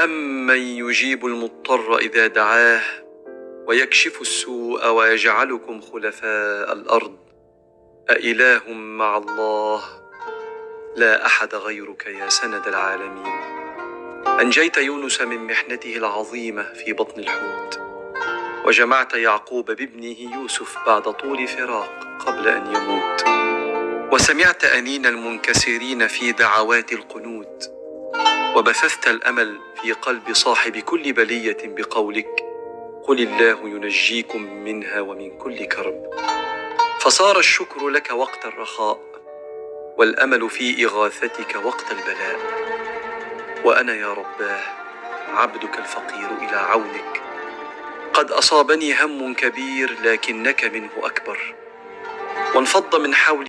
أمن يجيب المضطر إذا دعاه ويكشف السوء ويجعلكم خلفاء الأرض، أإله مع الله؟ لا أحد غيرك يا سند العالمين. أنجيت يونس من محنته العظيمة في بطن الحوت، وجمعت يعقوب بابنه يوسف بعد طول فراق قبل أن يموت، وسمعت أنين المنكسرين في دعوات القنوت، وبثثت الأمل في قلب صاحب كل بلية بقولك: قل الله ينجيكم منها ومن كل كرب. فصار الشكر لك وقت الرخاء، والأمل في إغاثتك وقت البلاء. وأنا يا رباه عبدك الفقير إلى عونك، قد أصابني هم كبير لكنك منه أكبر، وانفض من حولي